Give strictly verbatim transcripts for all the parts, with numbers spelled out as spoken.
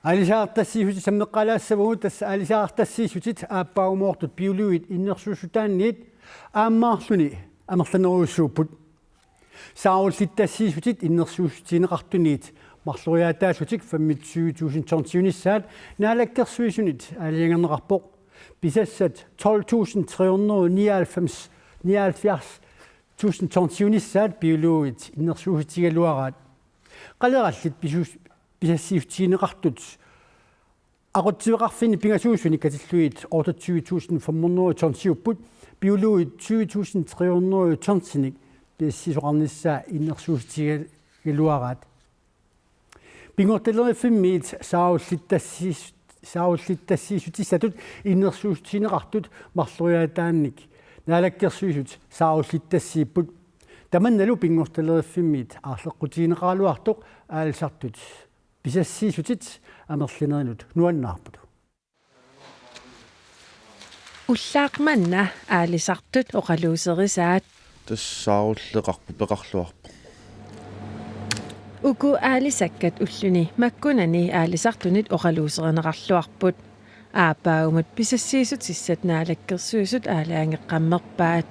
Aalisartassiissutit sammeqqaalaassavagut, tassa aalisartassiissutit aappaagumoortut biologit innersuussutaanniit aammaarluni amerlanerujussuupput. Saarullittassiissutit innersuussutigineqartuniit marloriaataallutik femogtyve tusind tonsiunissaat Naalakkersuisunit aalajangerneqarpoq. Pisassat tolv tusind tre hundrede nioghalvfems, nioghalvfjerds tusind tonsiunissaat biologit innersuussutigigaluaraat. Qalerallit pisus-, pisassiissutigineqartut aqutsiveqarfinni pingasuusuni katillugit otteogtyve tusind fem hundrede tonsiupput, biologit tyve tusind tre hundrede tonsinik pisassiisoqarnissaa innersuussutigigaluaraat. Pinngortitaleriffimmiit saarullittassiis-, saarullittassiissutissatut innersuussutigineqartut marloriaataannik Naalakkersuisut saarullittassiipput. Tamannalu pinngortitaleriffimmiit aarleqqutigineqaraluartoq aalisartut pisassiissutit amerlanerinut nuannaarput. Ullaaq manna aalisartut oqaluuserisaat. Tassa saarulleqarpoq, peqarluarpoq. Uku aalisakkat ulluni makkunani aalisartunit oqaluuserineqarluarput. Aappaagumut pisassiissutissat Naalakkersuisut aalajangeqqammerpaat.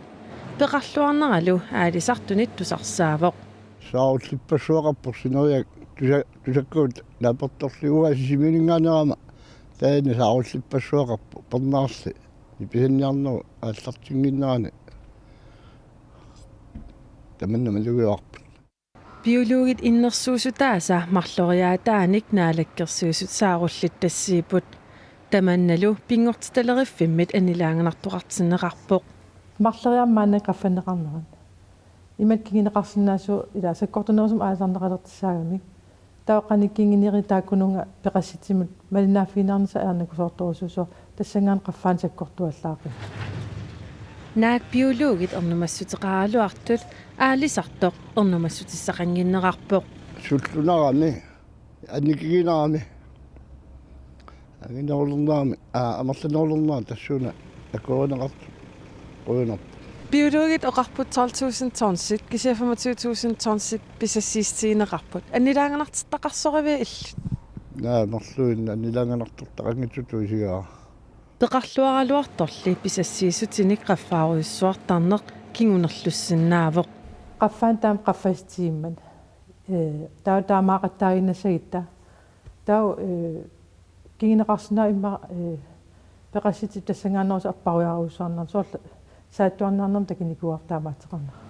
Peqarluarneralu aalisartunit tusarsaavoq. Saarullippassuaqarpoq sineriak tusa-, tusakkavut naapertorlugit uanga Sisimiuninngaanneerama, taanna saarullippassuaqarpoq, pernaarli nipisanniarnerup aallartinnginnerani tamanna malugivarput. Biologit innersuussutaasa marloriaataanik Naalakkersuisut saarullittassiipput. Tamannalu pinngortitaleriffimmiit annilaanganartoqartinneqarpoq. Marloriaammik maannakkut qaffanneqarnerat. Imatut kinguneqarsinnaasut ila sakkortunerusumik aalisarneqalertussaagamik. Taava qanoq kingunerit taakkununnga peqassitsimut malinnaaffigineqarnissaa ajornakusoortorujussuusoq, tassanngaanniit qaffaanik sakkortuallaaqimmat. Naak biologit ernumassuteqaraluartut aalisartoq ernumassutissaqannginnerarpoq. Sullunarami, annikiginarami, anginerulernerami, aa, amerlanerulernerami tassuuna akuerineqartut qujanarpoq. Biologit oqarput tolv tusind tonsit, kisianni femogtyve tusind tonsit pisassiissutigineqarput. Annilaanganartortaqarsoraviat illit? Naa, marluin annilaanganartortaqanngitsutut isigaara. Peqarluaraluartorli pisassiissutinik qaffaarujussuartarneq kingunerlussinnaavoq. Qaffaanik taama qaffasitsivimmat. Ee, taava taamaaqattaaginnassagutta. Taava, ee, kinguneqarsinnaavoq immaqa, ee, peqassitip tassanngaanneerusoq appariarujussuarnermi, soorlu saattuarniarnermik takunikuuarput taamaattoqarnera.